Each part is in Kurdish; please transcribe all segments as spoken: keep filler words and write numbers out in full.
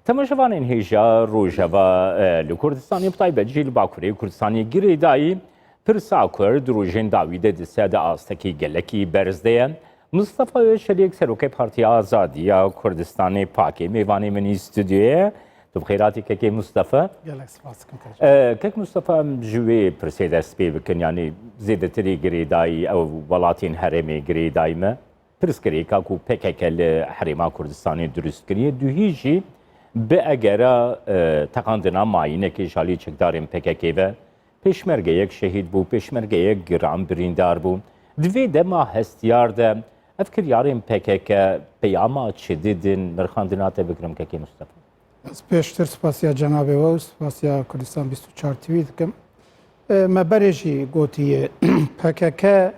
Temaşevanên hêja Rojava, e, li Kurdistanê, bi taybet jî li Bakurê Kurdistanê girêdayî pirsa Kurd di rojên dawî de dise di astekî gelekî berz de ye. Mustafa Öçelik, serokê Partiya Azadiya Kurdistanê, pakê mêvanê min î stûdyoyê ye. Tu bi xêr hatî kekê Mustafa. Gelek spas dikim, kek. E, kek Mustafa, em ji wê pirsê dest pê bikin, yanî zêdetirî girêdayî ew welatên herêmê girêdayî me. Pirsgirêka ku P K K li Herêma Kurdistanê dirust kiriye, duhî jî bi egera, e, teqandina mayînekê ji alî çekdarên P K K ve pêşmergeyek şehîd bû, pêşmergeyek giran birîndar bû. Di vê dema hestiyar de ev kiryarên P K K peyama çi didin? Nirxandina te bigirim kekê Mustafa. Ez pêştir spasiya cenabê we û spasiya Kurdistan bîst û çar T V dikim. E, me berê jî gotiye, P K K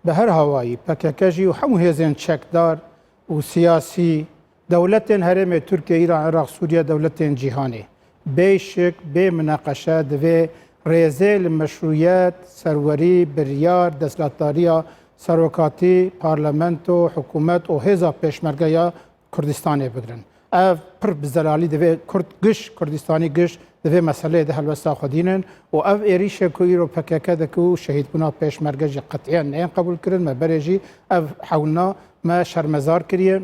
bi her hawayî, P K K jî û hemû hêzên çekdar û siyasî, dewletên herêmê Tirkiye, Îran, Iraq, Sûriye, dewletên cîhanê, bê şik, bê mineqeşe divê rêzê li meşrûyet, serwerî, biryar, desthilatdariya serokatî, parlamento, hikûmet û hêza pêşmerge ya Kurdistanê bigirin. Ev pir bi zelalî divê Kurd giş, Kurdistanî giş di vê meseleyê de helwesta xwe dînin û ev êrîşê ku îro P K K dike û şehîdbûna pêşmerge jî qet'iyen neyên qebûlkirin, me berê jî ev hewlna me şermezar kiriye.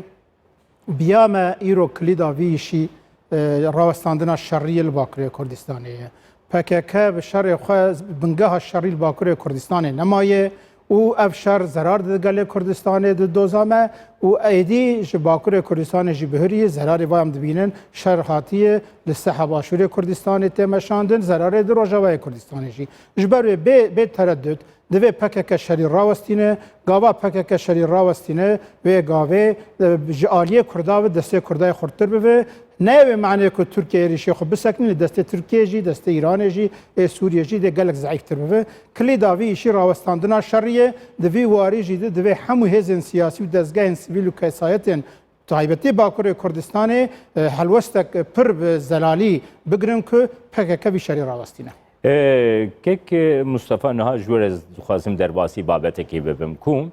Biya me îro kilîda vî îşî, e, rawestandina şerî li Bakurê Kurdistanê ye. P K K bi şerê xwe bingeha şerî li Bakurê Kurdistanê nemaye û ev şer zerar dide gelê Kurdistanê, di doza me û êdî ji Bakurê Kurdistanê jî bihurî zerarê va em dibînin. Şer hatiye li Seha Başûrê Kurdistanê tê meşandin, zerarê di Rojavayê Kurdistanê jî. Ji ber wê bê, bê tereddut, divê P K K şerî rawestîne, gava P K K şerî rawestîne, wê gavê, e, ji aliyê Kurda ve destê Kurda yê xurttir bibe. Ne wê manê ku Tirkiye êrîşê xwe bisekine, lê destê Tirkiye jî, destê Îranê jî, ê Sûriye jî dê gelek zeîfttir bibe. Kilîda vî îşî rawestandina şerî ye, di vî warî jî de divê hemû hêzên siyasî û dezgehên sivîl û kesayetên taybetî Bakurê Kurdistanê, e, helwestek pir bi zelalî bigirin ku P K K vî şerî rawestîne. E, kek Mustafa, niha ji we re ez dixwazim derbasî babetekê bibim ku,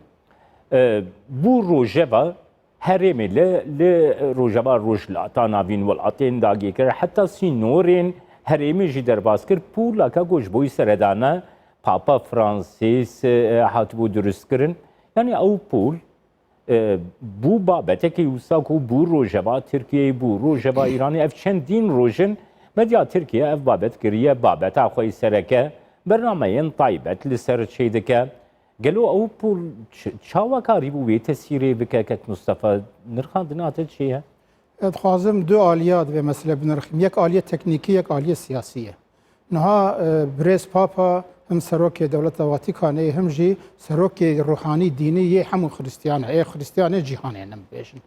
e, bû rojeva herêmê li, li rojeva rojhilata navîn welatên dagirker heta sînorên herêmê jî derbas kir. Pûleke ku ji bo wî seredane Papa Fransîs, e, hatibû dirustkirin. Yanî ew pûl, e, bû babetekî wisa ku bû rojeva Tirkiyeyê, bû rojeva Îranê. Ev çendîn roj in medya Tirkiye ev babet kiriye babeta xwe yî sereke, bernameyên taybet li ser çêdike. Gelo ew pûl ç-, çawa karîbû wê tesîrê bike, kek Mustafa? Nirxandina te çi ye? Ez dixwazim du aliya di vê meselê binirxim. Yek aliyê teknîkî, yek aliyê siyasî ye. Niha, e, birêz Papa him serokê dewleta Vatikanê, him jî serokê ruhanî, dînî yê hemû Xristiyan e, ê Xristiyanê cîhanê ne bibêjin.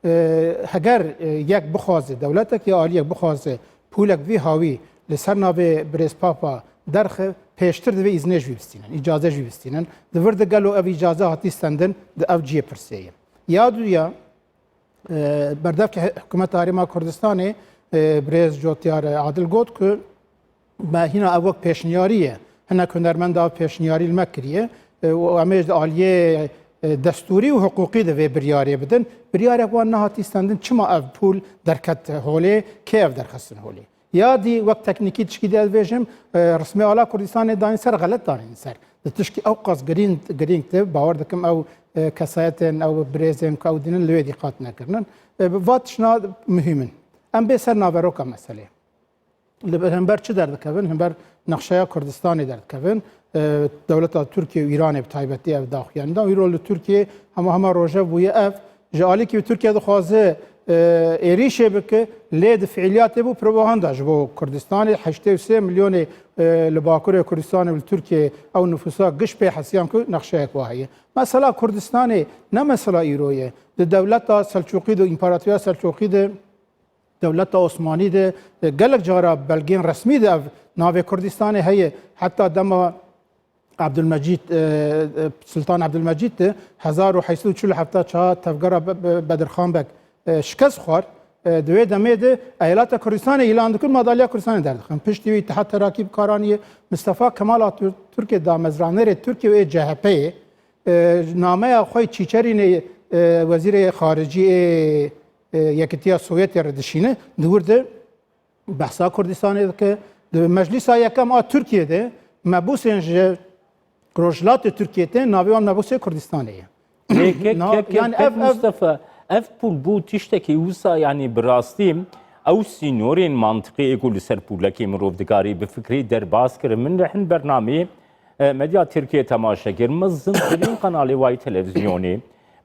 E, heger, e, yek bixwaze, dewletek ya aliyek bixwaze pûlek vî hawî li ser navê birêz Papa derxe, pêştir divê îznê ji wî bistînin, îcaze ji wî bistînin. Di vir de gelo ev îcaze hatî stendin, di ev cihê pirsê ye. Ya duya, e, berdevkê hi-, hikûmeta Herêma Kurdistanê, e, birêz Cotyar Adil got ku me hîna ev wek pêşniyarî ye. Hinek hunermenda ev pêşniyarî li me kiriye. E, û em ê ji aliyê, e, destûrî û hiqûqî de vê biryarê bidin. Biryarek wan nehatî stendin. Çima ev pûl derket holê? Kê ev derxistin holê? Ya dî wek teknîkî tişkî dê ez bêjim, e, rismê ala Kurdistanê danî ser, xelet danîn ser. Di tişkî ew qas girîng, girîng de, bawer dikim ew, e, kesayetên, ew birêzên ku ew dînin li wê dîqat nekirinin. E, va tişna muhîm in. Em bê ser naveroka meselê. Li hember çi derdikevin? Hember nexşeya Kurdistanê derdikevin. E, dewleta Tirkiye û Îranê bi taybetî ev daxuyanî da. Îro li Tirkiye hema hema rojev bûye ev. Ji alîkî Tirkiye dixwaze, e, êrîşê bike, lê di fiiliyatê bû propaganda ji bo Kurdistanê. Heştê û sê milyonê, e, li Bakurê Kurdistanê û li Tirkiye ew nifûsa giş pê hesiyan ku nexşeyek wa heye. Mesela Kurdistanê ne mesela îro ye. Di dewleta Selçûqî de, împaratoriya Selçûqî de, dewleta Osmanî de, e, gelek cara belgên resmî de ev navê Kurdistanê heye. Heta dema Abdülmecîd, e, e, Sultan Abdülmecîd de hezar û heyt sed û çil û heft çawa tevgera Be-, Be-, Bedirxan Beg, e, şikest xwar. E, di wê demê de Eyaleta Kurdistanê îlan dikir, madalya Kurdistanê derdixin. Piştî wî Îttihat Terakî bi kar aniye. Mistefa Kemal Atatürkê damezranerê Tirkiye û ê C H P'ê, e, nameya xwe Çîçerînê, e, wezîrê xaricî ê e, Yekîtiya Sovyetê re dişîne, di wir de behsa Kurdistanê dike. Di Meclisa Yekem a Tirkiyê de mebûsên ji Rojhilatê Tirkiyê tên, navê wan mebûsê Kurdistanê ye. Lê kek, Na-, kek, kek, yani kek ev, ev Mustafa, ev pûl bû tiştekî wisa, yani bi rastî ew sînorên mantiqî ê ku li ser pûlekê mirov dikarî bifikirî derbas kirin. Min li hin bernameyê, e, Medya Tirkiye temaşe kir. Mezintirîn kanalê wayî televîzyonê,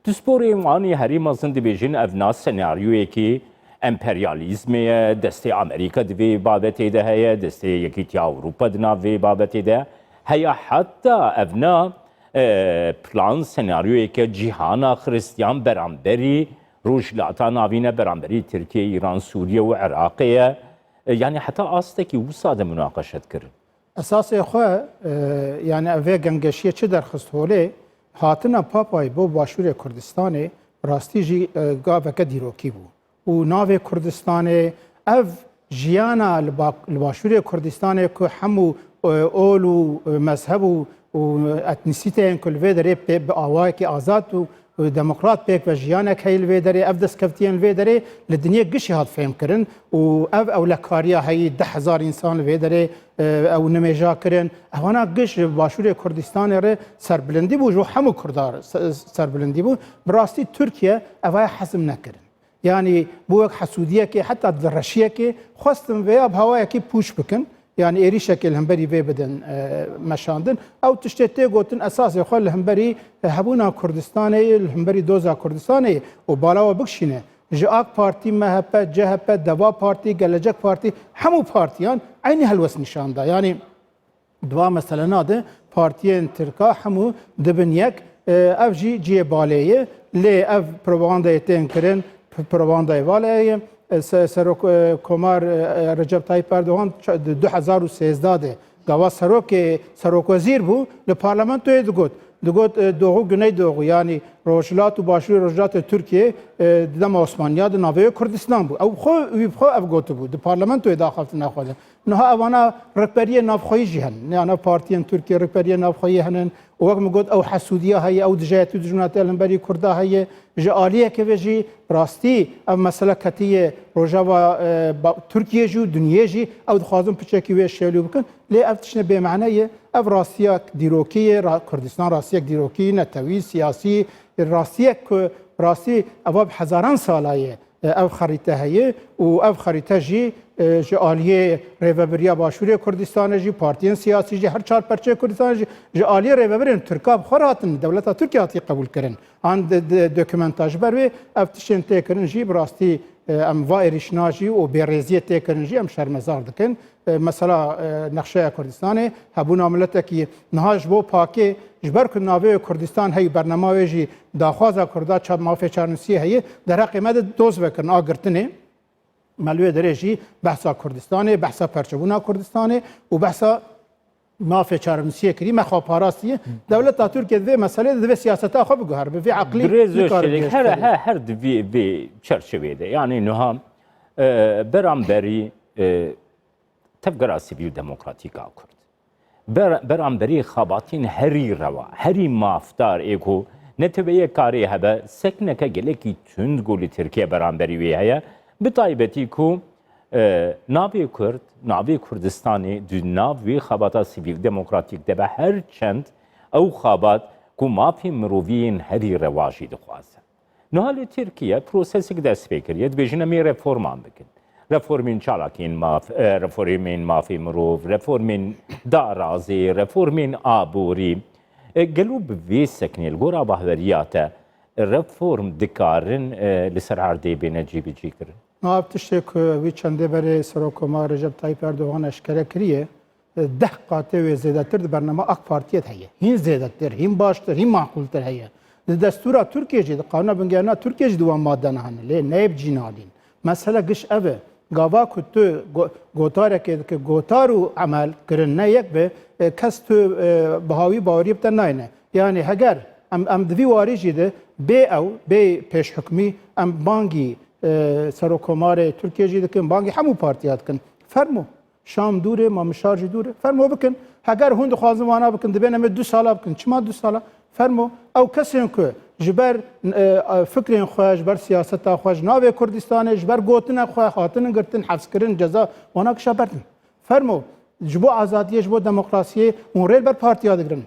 pisporên wan ê herî mezin dibêjin ev na senaryoyekî emperyalîzmê ye, destê Amerîka di vê babetê de heye, destê Yekîtiya Ewropa di nav vê babetê de heye, heta ev na, e, plan senaryoyeke cîhana Xiristiyan beramberî Rojhilata Navîn e, beramberî Tirkiye, Îran, Sûriye û Iraqê ye. E, yani heta astekî wisa de munaqeşe dikirin. Esasê xwe, e, yani ev vê gengeşiyê çi derxist holê, hatina Papayê bo Başûrê Kurdistanê rastî jî, e, gaveke dîrokî bû. Û navê Kurdistanê, ev jiyana li ba-, li Başûrê Kurdistanê ku hemû, e, ol û, e, mezheb û, û etnîsîteyên ku li vê derê pê bi awayekî azad û, û demokrat pêk ve jiyanek heye li vê derê, ev destkeftiyên li vê derê li dinyê gişî hat fêhm kirin û ev ewlekariya heyî deh hezar însan li vê derê, e, ew nimêja kirin. Ewana giş ji Başûrê Kurdistanê re serbilindî bû, ji hemû Kurda re se-, serbilindî bû. Bi rastî Tirkiye evaya hezm nekirin. Yanî bû wek hesûdiyekê, heta direşiyekê, xwestin vêya bi hawayekî pûç bikin. Yanî êrîşekê li hemberî vê bidin, e, meşandin. Ew tiştê tê gotin, esasê xwe li hemberî, e, hebûna Kurdistanê ye, li hemberî doza Kurdistanê ye û bala we bikişîne. Ji AK Partî, M H P, C H P, Deva Partî, Gelecek Partî, hemû partiyan eynî helwest nîşan da. Yanî di va meselena de partiyên Tirka hemû dibin yek. E, ev jî cihê balê ye. Lê ev propagandayê tên kirin, p-, propagandayê valê ye. E, se-, serok, e, komar, e, Recep Tayyip Erdogan ça-, di du hezar û sêzdeh de gava serokê, serokwezîr bû, li parlamentoyê digot. Digot, e, Doğu Güneydoğu, yanî Rojhilat û Başûrê Rojhilatê Tirkiyê, e, di dema Osmaniya de navê wê Kurdistan bû. Ew xwe, wî bi xwe ev gotibû. Di parlamentoyê daxaftina xwe de. Niha evana rikberiyê navxweyî jî henin. Yan ev partiyên Tirkiyê rikberiyê navxweyî henin. Û wek min got, ew hesûdiya heye, ew dijayetî û dijminatiya li hemberî Kurda heye. Ji aliyekê ve jî rastî ev mesele ketiye rojava, e, ba-, Tirkiyê jî û dinyê jî, ew dixwazin piçekî wê şêlû bikin. Lê ev tiştine bêmane ye. Ev rastiya dîrokî ye. Ra-, Kurdistan rastiyek dîrokî, netewî, siyasî, rastiyek ku rastî eva bi hezaran sala ye. E, ev xerîte heye û ev xerîte jî, e, ji aliyê Rêvebiriya Başûrê Kurdistanê jî, partiyên siyasî jî, her çar perçeyê Kurdistanê jî, ji aliyê rêvebirên Tirka bi xwe re hatin, dewleta Tirkiye hatiye qebûlkirin. An di, di dokumenta ji ber wê ev tiştên tê kirin jî bi rastî, e, em va êrîşna jî û bêrêziyê tê kirin jî em şermezar dikin. E, mesela, e, nexşeya Kurdistanê, hebûna miletekî niha ji bo pakê, ji ber ku navê wê Kurdistan heye, bernama wê jî daxwaza Kurda ça-, mafê çarnusiyê heye, derheqê me de doz vekirin a girtinê. Me li wê derê jî behsa Kurdistanê, behsa perçebûna Kurdistanê û behsa mafê çarnusiyê kirî, me xwe parastiye. Dewleta Tirkiye di vê meselê de divê siyaseta xwe biguhere, bi vê eqlî Birêz nikare Özçelik, her, her, her di vê, vê çerçeveyê de, yani niha, e, beramberî, e, Tevgera Sivîl Demokratîk a Kurd. Ber-, beramberî xebatên herî rewa, herî mafdar ê ku neteweyê karê hebe, sekneke gelekî tund ku li Tirkiye beramberî wê heye, bi taybetî ku, e, navê Kurd, navê Kurdistanê di nav wê xebata sivîl demokratîk de be, her çend ew xebat ku mafê mirovî yên herî rewa jî dixwaze. Niha li Tirkiye prosesek dest pê kiriye, dibêjin em ê reforman bikin. Reformên çalakiyên maf, e, reformên mafê mirov, reformên darazê, reformên aborî. E, gelo bi vê seknê li gora bahweriya te reform dikarin, e, li ser erdê bêne cîbicîkirin? Niha ev tiştê ku wî çendê berê Serokkomar Recep Tayyip Erdogan eşkere kiriye, deh qatê wê zêdetir di bernama AK Partiyê de heye. Hîn zêdetir, hîn baştir, hîn maqûltir heye. Di destûra Tirkiyê jî, di qanûna bingeherîna Tirkiyê jî di wan madena hene. Lê neyê bi cî nalîn. Mesele giş ev e. Gava ku tu go-, gotarekê dike, gotar û emel kirin ne yek be, e, kes tu, e, biha wî baweriyê bi te nayne. Yanî heger em, em di vî warî jî de bê ew, bê pêşhukmî, em bangî, e, Serokkomarê Tirkiyê jî dikin, bangî hemû partiya dikin. Fermo. Şam dûr e, Mamişar jî dûr e. Fermo bikin. Heger hûn dixwazin vana bikin, dibên em ê du sala bikin. Çima du sala? Fermo. Ew kesên ku Ji ber, e, fikrên xwe, ji ber siyaseta xwe, ji navê Kurdistanê, ji ber gotina xwe hatinin girtin, hevskirin, ceza, wana kişa berdin. Fermo, ji bo azadiyê, ji bo demokrasiyê hûn rê li ber partiya digirin.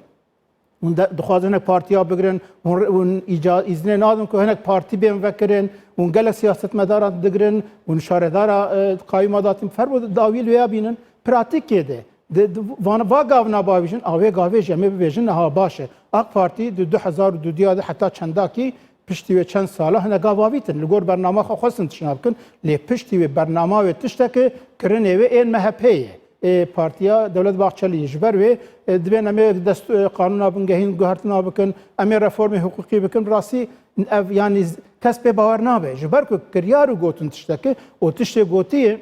Hûn de, dixwazin hinek partiya bigirin, hûn, hûn îca-, îzinê nadin ku hinek partî bên vekirin, hûn gelek siyasetmedaran digirin, hûn şaredara, e, qayûma datîn. Fermo dawî li wêya bînin, pratîkê de, di, di, van, va gavna bavêjin, a wê gavê jî em ê bibêjin, niha baş e. AK Partî di du hezar û duduya de heta çendakî piştî wê çend sala hinek gav avîtin. Li gor bernama xwe xwestin tiştna bikin, lê piştî wê bernama wê tiştekê kirinê wê ên M H P ye. Ê, partiya Dewlet Bahçelî ji ber wê, e, dibên em ê dest, e, qanûna bingehîn guhertina bikin, em ê reformê hiqûqî bikin. Rastî ev, yanî, kes pê bawer nabe. Ji ber ku kiryar û gotin tiştekê û tiştê gotiye,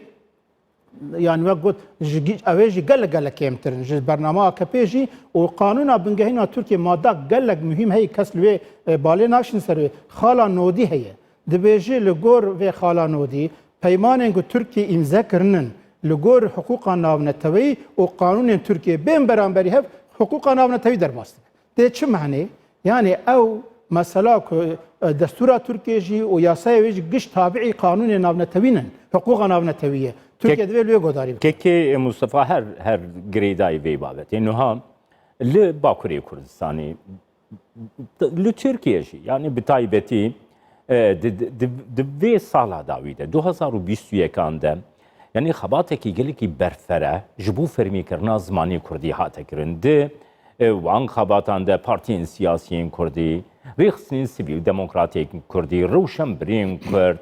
yanî wek got, ji gi-, ew ê jî gelek gelek kêmtir in. Ji bernama A K P jî û qanûna bingehîna Tirkiyê madda gelek muhîm heye kes li wê, e, balê naşin ser wê. Xala nodî heye. Dibêje li gor vê xala nodî peymanên ku Tirkiye îmze kirinin li gor hiqûqa navneteweyî û qanûnên Tirkiye bên beramberî hev hiqûqa navnetewî derbas dibe. Tê çi manê? Yanî ew mesela ku, e, destûra Tirkiye jî û yasaya wê jî giş tabiî qanûnên navnetewî nin, hiqûqa navnetewî ye. Tirkiye Kek-, divê li wê guhdarî bike. Kekê Mustafa her, her girêdayî vê babetê. Niha li Bakurê Kurdistanê, li Tirkiye jî, yanî bi taybetî, e, di, di, di, di vê sala dawî de, du hezar û bîst û yekan de, yanî xebatekî gelekî berfere ji bo fermîkirina zimanê kurdî hate kirin. Di, e, wan xebatan de partiyên siyasiyên kurdî, rêxistinên sivîl demokratên kurdî, rewşenbirên kurd,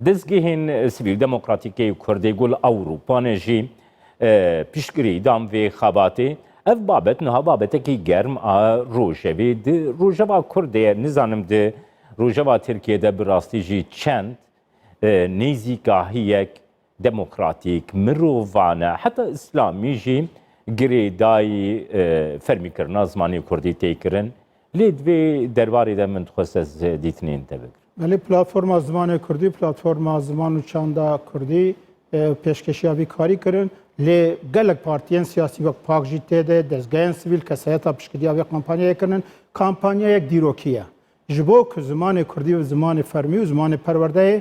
dezgehên, e, sivîl demokratîk ê kurdê ku li Ewropa ne jî, e, piştgirî dan vê xebatê. Ev babet niha babetekî germ a rojevê. Di rojeva kurdê, nizanim di rojeva Tirkiye de bi rastî jî çend, e, nêzîkahiyek demokratîk, mirovane, heta îslamî jî girêdayî, e, fermîkirina zimanê kurdî tê kirin. Lê di vê derbarê de min dixwest ez dîtinên te bigirim. Belê, platforma zimanê kurdî, platforma ziman û çanda kurdî, e, pêşkeşiya vî karî kirin. Lê gelek partiyên siyasî wek pak jî tê de, dezgehên sivîl, kesayeta piştgiriya vê kampanyayê kirinin. Kampanyayek dîrokî ye. Ji bo ku zimanê kurdî bi zimanê fermî û zimanê perwerdeyê,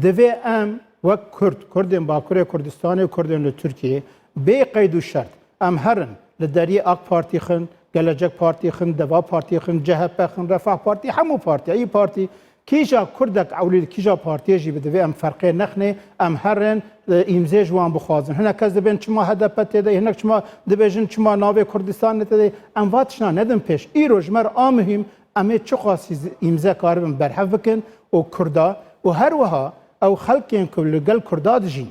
divê em wek kurd, kurdên Bakurê Kurdistanê û kurdên li Tirkiyeyê, bê qeyd û şert, em herin li deriyê AK Partî xin, Gelecek Partî xin, Deva Partî xin, C H P xin, Refah Partî, hemû partiya, İYİ Partî, kîja kurdek ewlî li kîja partiyê jî bi, divê em ferqê nexinê, em herin, e, îmzê ji wan bixwazin. Hinek kes dibên çima H D P tê de, hinek çima dibêjin çima navê Kurdistanê tê de, em va tiştna nedin pêş. Îro ji me re a muhîm, em ê çiqas îz-, îmze karibin berhev bikin û Kurda û her wiha ew xelkên ku li gel Kurda dijîn,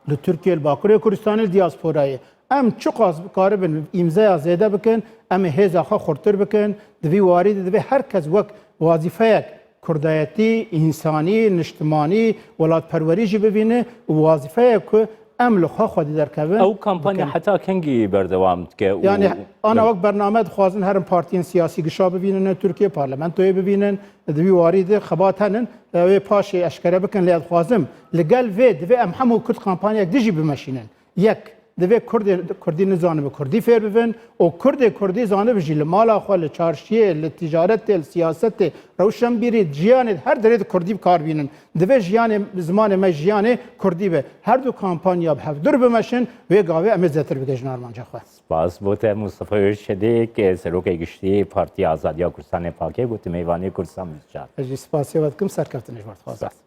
li Tirkiye, li Bakurê Kurdistanê, li diasporayê, em çiqas karibin îmzeya zêde bikin, em ê hêza xwe xurtir bikin. Di vî warî de divê her kes wek wazîfeyek kurdayetî, însanî, niştimanî, welatperwerî jî bivîne û wazîfeyek ku em li xwe xwedî derkevin Ew kampanya bikin. Heta kengî berdewam dike û Yani ana wek bername dixwazin herin partiyên siyasî gişa bivînin li Tirkiye, parlamentoyê bivînin, di vî warî de xebat henin, ew ê paşê eşkere bikin, lê ez dixwazim li gel vê divê em hemû kurd kampanyayek dijî bimeşînin. Yek, divê Kurdê, Kurdî nizanibe Kurdî fêr bibin û Kurdê Kurdî zanibe jî li mala xwe, li çarşiyê, li ticaretê, li siyasetê, rewşenbîrî, jiyanê, her derê di Kurdî bi kar bînin. Divê jiyanê, zimanê me, jiyanê Kurdî be. Her du kampanya bi hevdûr bimeşin, wê gavê em ê zêtir bigihîjin armanca xwe. Spas bo te Mustafa Özçelik, Serokê Giştî Partiya Azadiya Kurdistanê, pakê, ku tu mêvanê Kurdistan bî. Ez jî spasê we dikim, serkeftinê ji we re dixwazim. Spas.